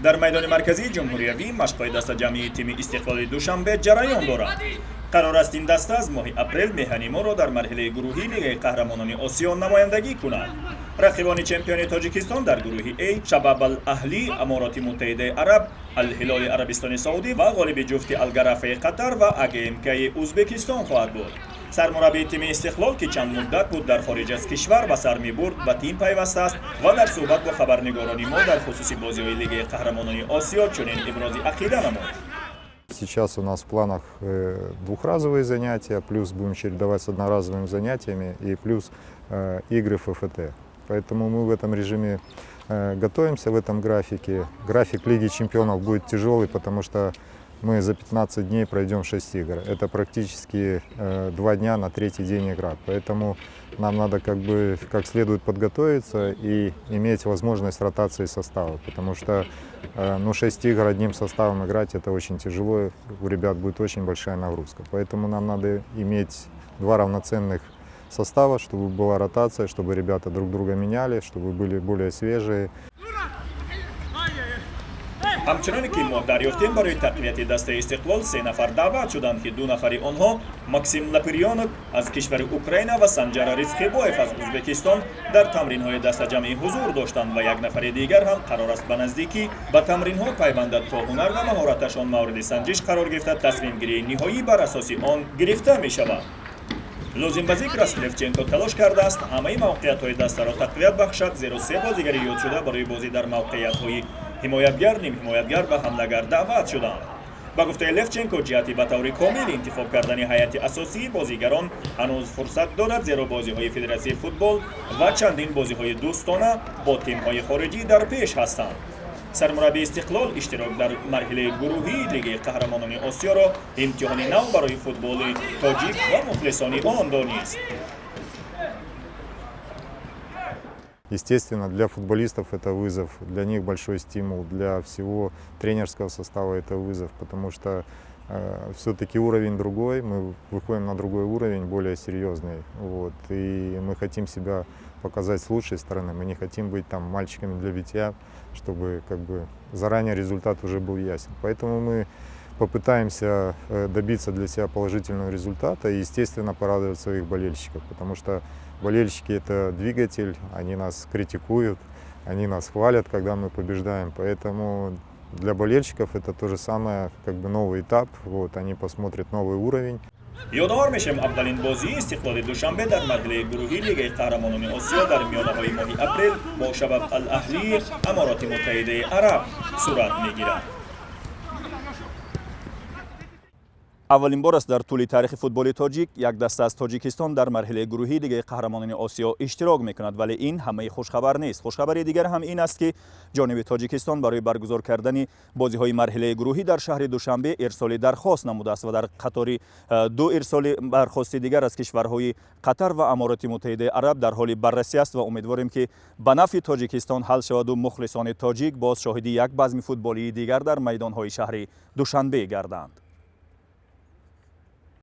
Дар майдони марказии ҷумҳуриявӣ машқҳои дастаҷамъии тими Истиқлоли Душанбе ҷараён дорад. Қарор аст, ин даста аз моҳи апрел меҳани моро дар марҳилаи гурӯҳии Лигаи қаҳрамонони Осиё намояндагӣ кунад. Рақибони чемпиони Тоҷикистон дар гурӯҳи А Шабаб Ал Аҳлӣ Амороти Муттаҳидаи Араб, Алҳилоли Арабистони Саудӣ ва ғолиби ҷуфти Алгарафаи Қатар ва АГМКи Ӯзбекистон хоҳад буд. Сармураббии тими Истиқлол, ки чанд муддат буд дар хориҷ аз кишвар ба сар мебурд, ба тим пайвастааст ва дар суҳбат бо хабарнигорони мо дар хусуси бозиҳои Лигаи қаҳрамонони Осиё чунин ибрози ақида намуд. Сейчас у нас в планах двухразовые занятия, плюс будем чередовать с одноразовыми занятиями и плюс игры ФФТ. Поэтому мы в этом режиме готовимся, в этом графике. График Лиги чемпионов будет тяжелый, потому что мы за 15 дней пройдем 6 игр. Это практически 2 дня на третий день игра. Поэтому нам надо как бы как следует подготовиться и иметь возможность ротации состава. Потому что ну, 6 игр одним составом играть — это очень тяжело, у ребят будет очень большая нагрузка. Поэтому нам надо иметь два равноценных состава, чтобы была ротация, чтобы ребята друг друга меняли, чтобы были более свежие. Ҳамчуноне ки мо дарёфтем, барои тақвияти дастаи Истиқлол се нафар даъват шуданд, ки ду нафари онҳо, Максим Лапирёнок аз кишвари Украина ва Санҷара Ризқибоев аз Ӯзбекистон, дар тамринҳои дастаҷамъӣ ҳузур доштанд ва як нафари дигар ҳам қарор аст ба наздикӣ ба тамринҳо пайвандад, то ҳунар ва маҳораташон мавриди санҷиш қарор гирифта, тасмимгирии ниҳоӣ бар асоси он гирифта мешавад. Лозим ба зикр аст, Левченко талош кардааст ҳамаи мавқеиятҳои дастаро тақвият бахшад, зеро се бозигари ёдшуда барои бозӣ дар мавқеиятҳои ҳимоятгар, нимҳимоятгар ва ҳамлагар даъват шуданд. Ба гуфтаи Левченко, ҷиҳати ба таври комил интихоб кардани ҳайати асосии бозигарон ҳанӯз фурсат дорад, зеро бозиҳои федератсияи футбол ва чандин бозиҳои дӯстона бо тимҳои хориҷӣ дар пеш ҳастанд. Сармураббии Истиқлол иштирок дар марҳилаи гурӯҳии Лигаи қаҳрамонони Осиёро имтиҳони нав барои футболи тоҷик ва мухлисони он донист. Естественно, для футболистов это вызов, для них большой стимул, для всего тренерского состава это вызов, потому что все-таки уровень другой, мы выходим на другой уровень, более серьезный. Вот, и мы хотим себя показать с лучшей стороны, мы не хотим быть там мальчиками для битья, чтобы как бы заранее результат уже был ясен. Поэтому мы попытаемся добиться для себя положительного результата и, естественно, порадовать своих болельщиков, потому что болельщики – это двигатель, они нас критикуют, они нас хвалят, когда мы побеждаем. Поэтому для болельщиков это то же самое, как бы новый этап, вот, они посмотрят новый уровень. Ёдовар мешавем, аввалин бозии Истиқлоли Душанбе дар марҳилаи гурӯҳии Лигаи қаҳрамонони Осиё дар миёнаҳои моҳи апрел бо Шабаб Ал Аҳлии Амороти Муттаҳидаи Араб сурат мегирад. Аввалин бор аст дар тӯли таърихи футболи тоҷик як даста аз Тоҷикистон дар марҳилаи гурӯҳии Лигаи қаҳрамонони Осиё иштирок мекунад. Вале ин ҳамаи хушхабар нест. Хушхабари дигар ҳам ин аст, ки ҷониби Тоҷикистон барои баргузор кардани бозиҳои марҳилаи гурӯҳӣ дар шаҳри Душанбе ирсоли дархост намудааст ва дар қатори ду ирсоли бархости дигар аз кишварҳои Қатар ва Амороти Муттаҳидаи Араб дар ҳоли баррасӣ аст ва умедворем, ки ба нафъи Тоҷикистон ҳал шаваду мухлисони тоҷик боз шоҳиди як базми футболии дигар дар майдонҳои шаҳри Душанбе гарданд.